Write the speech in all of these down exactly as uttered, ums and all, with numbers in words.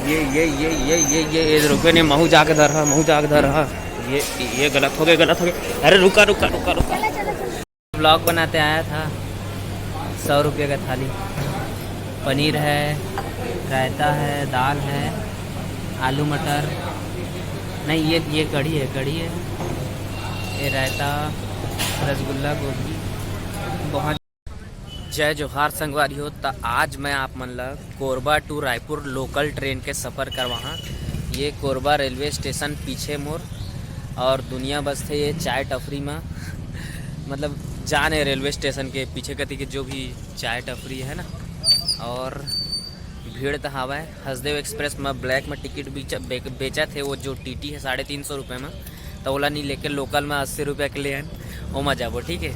ये ये ये ये ये ये ये रुके नहीं, महू जाके धर रहा, महू जाके धर रहा। ये ये गलत हो गया, गलत हो गया। अरे रुका रुका रुका रुका। ब्लॉग बनाते आया था। सौ रुपये का थाली, पनीर है, रायता है, दाल है, आलू मटर, नहीं, ये ये कढ़ी है, कढ़ी है, ये रायता, रसगुल्ला, गोभी, बहुत। जय जोहार संगवारी हो। त आज मैं आप मन ला Korba to Raipur local train के सफर करवाहा। ये कोरबा रेलवे स्टेशन पीछे मोर, और दुनिया बसथे ये चाय टपरी मा। मतलब, जाने रेलवे स्टेशन के पीछे कति के जो भी चाय टपरी है ना, और भीड़ त हवय। हसदेव एक्सप्रेस में ब्लैक में टिकट बेच-, बे-, बेचत हे वो जो टीटी है साढ़े तीन सौ रुपये में, तो ओला नहीं लेके लोकल में अस्सी रुपये के ले आन, ओमा जाबो, ठीक है।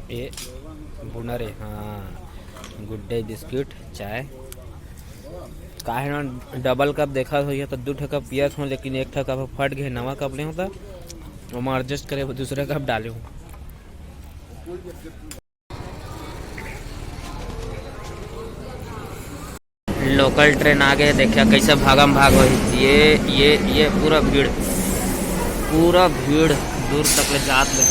ए बुनर ए, हाँ, गुड डे बिस्किट, चाय। काहे ना डबल कप देखा होइया तो दू ठे कप पियत हों, लेकिन एक ठे कप फट गए, नवा कप ले होता, ओमा एडजस्ट करे, दूसरा कप डाले हों। लोकल ट्रेन आ गए, देखिया कैसे भागम भाग होई। ये ये ये पूरा भीड़, पूरा भीड़ दूर तक ले जात ले।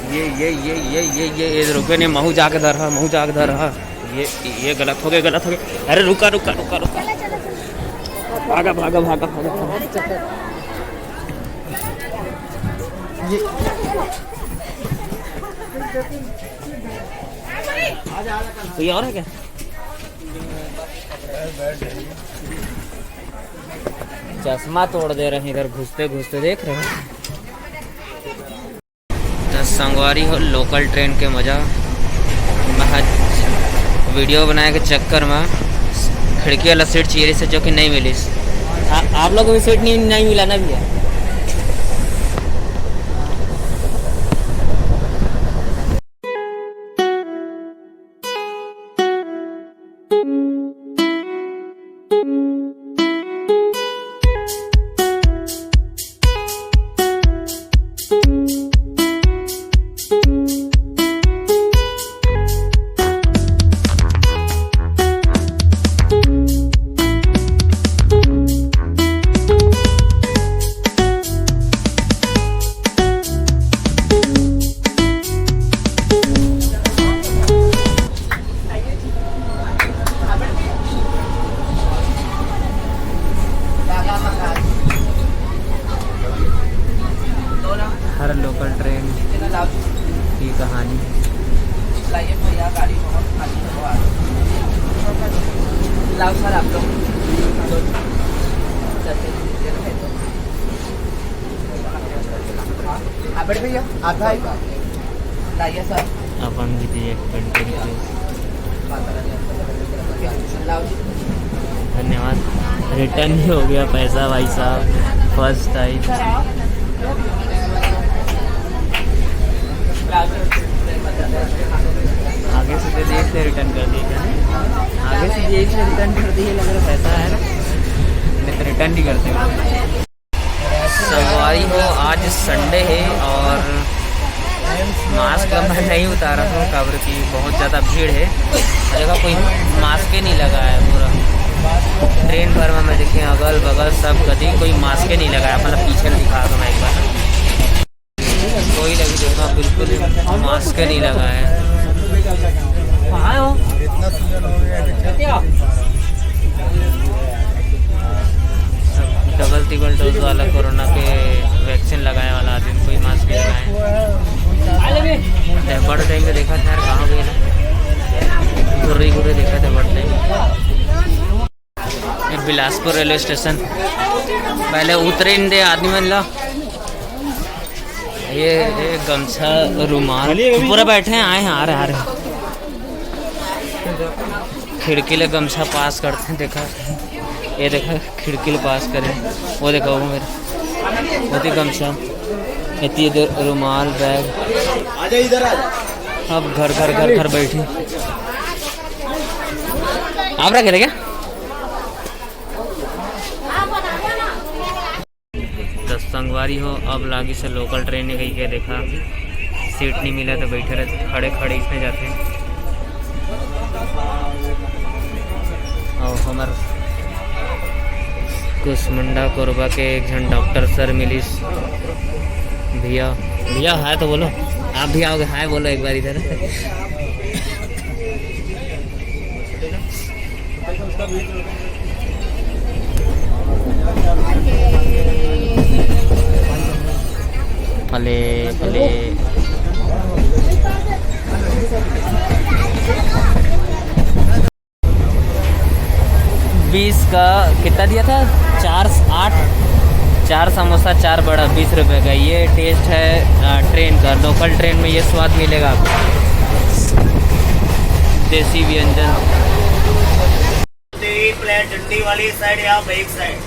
ये ये ये ये ये ये ये रुके नहीं, महू जाके धर रहा, महू जाके धर रहा। ये ये गलत हो गया, गलत हो गया। अरे रुका रुका रुका रुका। भागा भागा भागा भागा भागा। ये कोई और है क्या? चश्मा तोड़ दे रहे हैं इधर घुसते घुसते, देख रहे हैं। तो संगवारी हो, लोकल ट्रेन के मजा। महज वीडियो बनाए के चक्कर में खिड़की वाला सीट चाहिए से, जो कि नहीं मिलिस। आ, आप लोग को भी सीट नहीं, नहीं मिला ना भैया? हर लोकल ट्रेन की कहानी। लाओ सर, आप लोग। आप बैठ भैया, आधा है। लाइए सर। अपन भी दिए कंटेंट के। लाओ जी। धन्यवाद। रिटर्न ही हो गया पैसा भाई साहब, फर्स्ट टाइम। आगे से तो देख से रिटर्न कर दिए क्या? आगे से देख से रिटर्न कर दिए, लग रहा पैसा है ना, नहीं तो रिटर्न नहीं करते। संगवारी हो, आज संडे है और मास्क ला मैं नहीं उतारा हूँ, काबर कि बहुत ज़्यादा भीड़ है। जगह कोई मास्क ही नहीं लगा है पूरा। ट्रेन भर में मैं देखे, अगल बगल सब कभी कोई मास्क ही नहीं लगा है। मतलब पीछे दिखा दो मैं एक बार, कोई लगी जगह बिल्कुल ही मास्क नहीं लगा है। कहाँ हो? डबल टिबल डोज वाला कोरोना के वैक्सीन लगाए वाला आदमी कोई मास्क नहीं लगाए। बड़े टाइम पे देखा था यार, कहाँ गए ना, घुर्री घुर्री देखा था बड़े टाइम। ये बिलासपुर रेलवे स्टेशन, पहले उतरे नहीं दे आदमी मन ला। ये, ये गमछा, रुमाल, पूरा बैठे हैं, आए हैं, आ रहे, आ रहे। खिड़की ले गमछा पास करते हैं, देखा, ये देखा, खिड़की ले पास करे, वो देखा, वो मेरे, वो थी गमछा, इतनी देर रुमाल, बैग। अब घर, घर, घर, घर बैठे। आप रखे थे क्या? तो संगवारी अरे हो, अब लागी से लोकल ट्रेन निकल के देखा, सीट नहीं मिला तो बैठे रहे, खड़े खड़े इसमें जाते हैं। और हमार कुसमुंडा कोरबा के एक झन डॉक्टर सर मिलिस। भैया, भैया हाय तो बोलो, आप भी आओगे, हाय बोलो एक बार इधर। फले फले। बीस का कितना दिया था? चार, आठ, चार समोसा, चार बड़ा, बीस रुपए का। ये टेस्ट है अ, ट्रेन का। लोकल ट्रेन में ये स्वाद मिलेगा आपको, देसी व्यंजन। प्लेट डंडी वाली साइड या बैक साइड,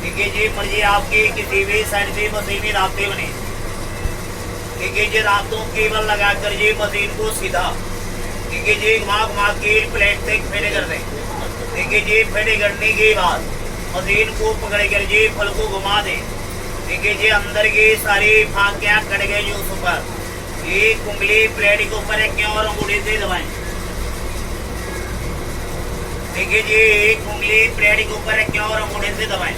ठीक है जी। मर्जी आपकी किसी भी साइड से मशीनी रास्ते बने, ठीक है जी। रातों केबल लगाकर जी मशीन को सीधा, ठीक है जी, घुमा घुमा के प्लेट तक फेडे कर दे, ठीक है जी। फेडे करने के बाद मशीन को पकड़ कर जी फल को घुमा दे, ठीक है जी। अंदर की सारी फांकियाँ कट गई जी उस पर। एक उंगली प्लेट के ऊपर रखें और अंगूठे से दबाएं, ठीक है जी। एक उंगली प्लेट के ऊपर रखें और अंगूठे से दबाएं,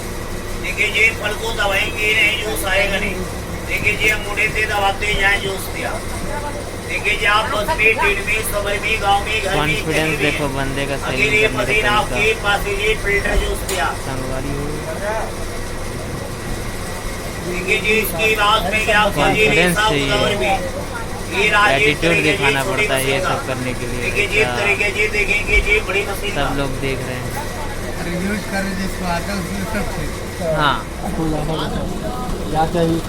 ठीक है जी। फल को दबाएंगे नहीं, जूस आएगा नहीं, ठीक है जी। अंगूठे से दबाते जाएं, जूस दिया, ठीक है जी। आप बस में, ट्रेन में, सफर में, गाँव में, घर में, कॉन्फिडेंस कहीं भी देखो हैं। बंदे का सेलिंग अकेले करने का मशीन तरीका। आपके पास, ये फिल्टर जूस दिया। संगवारी हो। देखिए जी, इसकी बात में क्या होता है जी, कॉन्फिडेंस रेशा चाहिए। उतावर में ये राजेश एटीट्यूड करेंगे जी, दिखाना छोटी पड़ता है ये मशीन का। सब करने के लिए। देखिए जी, इस अच्छा, तरीके जी, देखेंगे जी, बड़ी मशीन सब का। लोग देख रहे हैं। रिव्यूज कर रहे जिसको आता है, उसमें सब ठीक। हाँ। क्या चाहिए?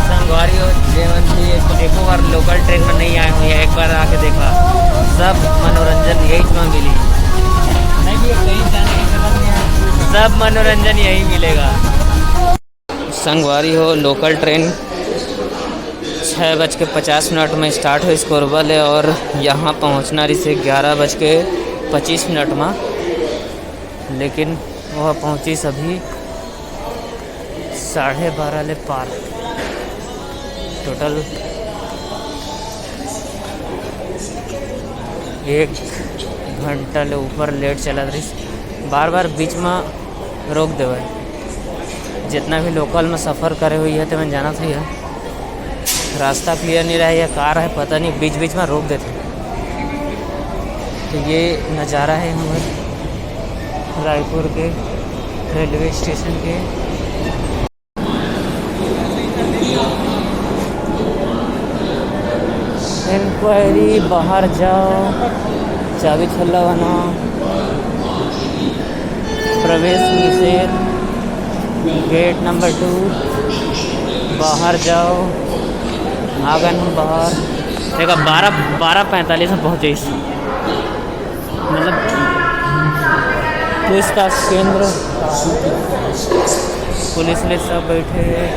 संगवारी हो, जेवन भी एक, एको बार लोकल ट्रेन में नहीं आए हो या एक बार आके देखा, सब मनोरंजन यही में मिली। नहीं भी कहीं जाने की जरूरत नहीं है। सब मनोरंजन यही मिलेगा। संगवारी हो, लोकल ट्रेन छः बज के पचास मिनट में स्टार्ट होइस कोरबा ले और यहाँ पहुँचना रहिस ग्यारह बज के पच्चीस मिनट में, लेकिन वह पहुँचिस अभी साढ़े बारह ले पार। टोटल एक घंटा ले ऊपर लेट चलत रहिस। बार बार बीच में रोक देवय। जितना भी लोकल में सफ़र करे हुई है तो मैं जानत हुई है, रास्ता क्लियर नहीं रहे या का रहे पता नहीं, बीच बीच में रोक देथे। तो ये नज़ारा है हमारे रायपुर के रेलवे स्टेशन के। इंक्वायरी, बाहर जाओ, चाबी छल्ला बना, प्रवेश निषेध, गेट नंबर टू, बाहर जाओ, आ गए हम बाहर। देखा, बारह, बारह पैंतालीस में पहुँचे इस, मतलब, पूछताछ केंद्र, पुलिस ले सब बैठे हैं,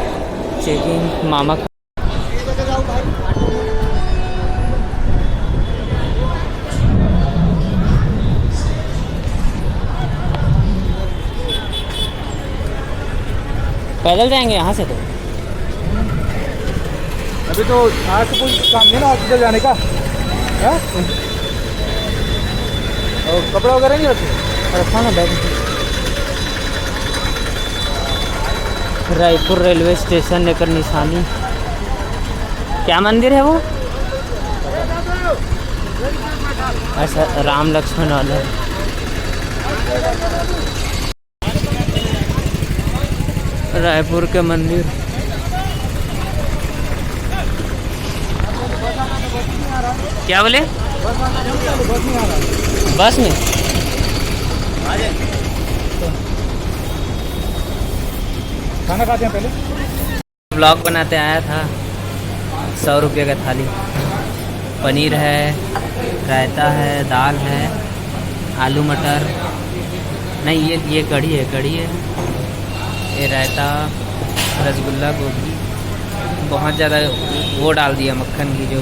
चेकिंग, मामा। पैदल जाएंगे यहाँ से तो। अभी तो आज तो कोई काम नहीं ना हॉस्पिटल जाने का, हाँ? और कपड़ा वगैरह नहीं रखे? रखा ना बैग। रायपुर रेलवे स्टेशन एकर निशानी। क्या मंदिर है वो? अच्छा, राम लक्ष्मण वाला। रायपुर के मंदिर। क्या बोले? बस में? खाना खाते हैं पहले। ब्लॉग बनाते आया था। सौ रुपये का थाली, पनीर है, रायता है, दाल है, आलू मटर, नहीं, ये ये कढ़ी है, कढ़ी है। ये रायता, रसगुल्ला, गोभी, बहुत ज़्यादा वो डाल दिया, मक्खन घी जो।